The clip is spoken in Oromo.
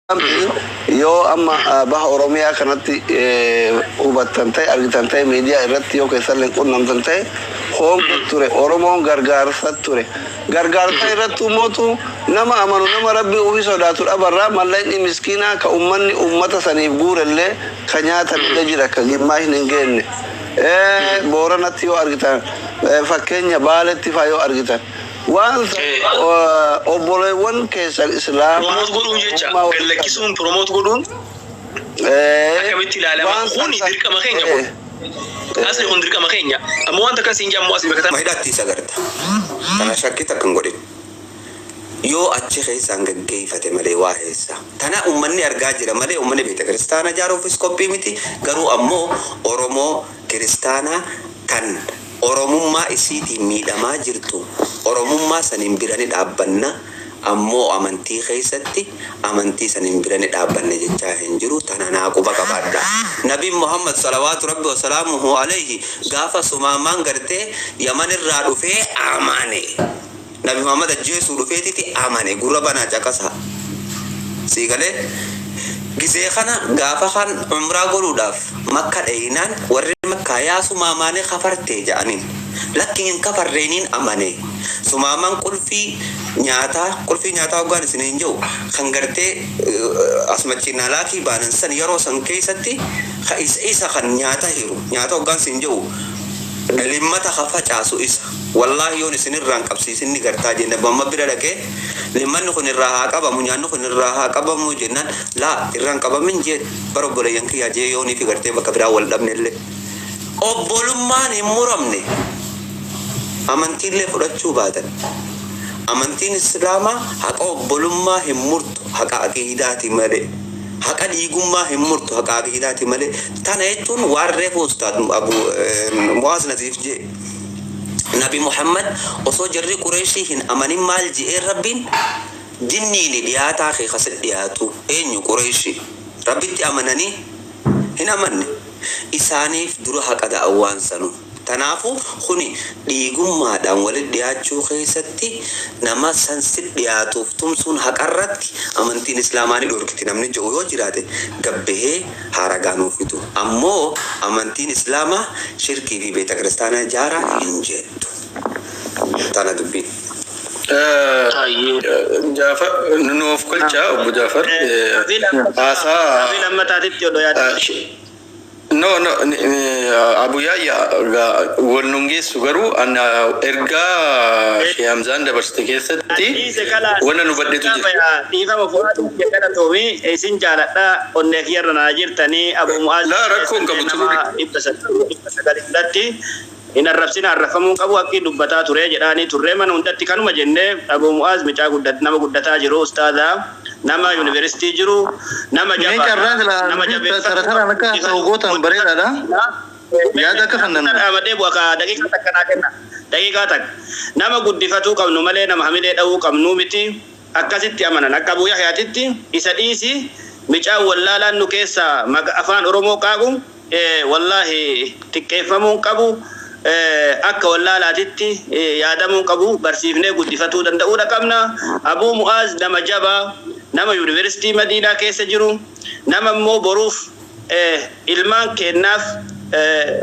Yoo amma baha Oromiyaa kanatti hubattan ta'e, argitan ta'e, miidiyaa irratti yoo keessallee qunnamtan ta'e, honge ture, Oromoon gargaarsa ture. Gargaarsa irratti ummatu nama amanu, nama Rabbii ofii sodaatu dhabarraa mallaqni miskiinaa ka ummanni ummata saniif guurellee ka nyaatanillee jira, ka gimmaa hin geenne. Booranatti yoo argitan, fakkeenya Baaletti faa yoo argitan, waan obboleewwan keessan Islaamaa Promote godhuun jecha gallakkisuun, promote godhuun akkamitti ilaalama? Kuni dirqama keenya kun. Asli kun dirqama keenya. Ammoo wanta akkas hin jedhamu asli bakka Ma hidhatti isa garta. Kana shakkii takka hin godhin. Yoo achi keessaan gaggeeffate malee waa eessa. Tana uummanni argaa jira malee uummanni beekta kiristaana ijaaruufis qophii miti. Garuu ammoo Oromoo kiristaanaa tan Oromummaa isiitiin miidhamaa jirtu, Oromummaa saniin bira ni dhaabbanna. Ammoo amantii keessatti amantii saniin bira ni dhaabbanna jechaa hin jiru. Tana naa quba qabaadha. Nabiin Muhammad salawaatu Rabbi wasalaamuhu alayhi gaafa Sumaamaan gartee Yaman irraa dhufee amane. Nabi Muhammad ajjeesuu dhufeetiti amane, gurra banaa caqasa. Sii galee gizee kana gaafa kan umraa godhuudhaaf Makka dheeynaan, warri Makkaa, "Yaa Sumaamaane, kafarte?" jedhaniin. Lakki, hin kafarreeniin amane. Sumaamaan qulfii nyaataa, qulfii nyaataa hoggaan isiniin jedhu, kan gartee asmachiinaa laakii baanan san, yeroo san keessatti ka isa kan nyaata hiru, nyaata hoggaan isin jedhu limmata ka facaasu isa. Wallaahi yoon isin irraan qabsiisin ni gartaa jenne. Amma bira dhaqee, "Limmanni kun irraa haa qabamu, nyaanni kun irraa haa qabamu," jennaan, "Laa, irraan qabamin," jeen. Bara obboleeyyan kiyyaa jee, yoonii fi gartee bakka biraa wal dhabne illee obbolummaan hin muramne. Amantiillee fudhachuu baatan, amantiin Islaamaa haqa obbolummaa hin murtu, haqa aqiidaati malee. Haqa dhiigummaa hin murtu, haqa aqiidaati malee. Tana jechuun waan reefu ustaad Abu Mu'aaz Nasiif jee, Nabi Muhammad osoo jarri Qureeshii hin amanin maal je'een Rabbiin? Jinniini dhiyaataa kee kasit dhiyaatu eenyu? Qureeshii Rabbitti amananii hin amanne. Isaaniif dura haqa da'awwaan sanu. Tanaafu kuni dhiigummaadhaan walit dhiyaachuu keessatti nama san sit dhiyaatuuf tumsuun haqarratti amantiin Islaamaa ni dhorkiti namni je'u yoo jiraate, gabbahee haa ragaa nuuf fidu. Ammoo amantiin Islaamaa shirkii fi beeta kiristaanaa ijaaraa hin jettu. Tana dubbiin. Jaafar, nuuf kolchaa obbo Jaafar haasaa. Gaaffii lammataatitti odoo yaada. No, no, Abu Yaayya wal nun geessu, garuu ana ergaa Shee Hamzaan dabarsite keessatti wanna nu badhetu jira. Dhiifama fuudhatu galatoomii, isin jaaladha, onnee kiyyarra naa jirtanii, Abu Mu'aaz. Laa, rakkoo hin qabu, Nama 900 irratti hin arrabsina, arrafamuu qabu, haqqii dubbataa ture jedhaanii turre. Mana hundatti kanuma jennee. Abu Mu'aaz micaa guddat, nama guddataa jiru, ustaaza, nama yuunivarsiitii jiru, nama Mee jabaa carraa sila nama tara taraan akka haasa'u gootan bareedaadha. Yaada akka kannan. Dhaamadhee bu'a ka daqiiqaa 1 naa kenna. Daqiiqaa 1. Nama guddifatuu qabnu malee nama hamilee dha'uu qabnu miti. Akkasitti amanan. Akka Abuu Yahyaatitti isa dhiisi, micaan wallaalaan nu keessaa maqa afaan Oromoo qaaqu, wallaahi xiqqeeffamuun qabu, akka wallaalaatitti yaadamuun qabu, barsiifnee guddifatuu danda'uudha qabna. Abuu Mu'aaz nama jabaa, nama yuunivarsiitii Madiinaa keessa jiru, nama immoo boruuf ilmaan keennaaf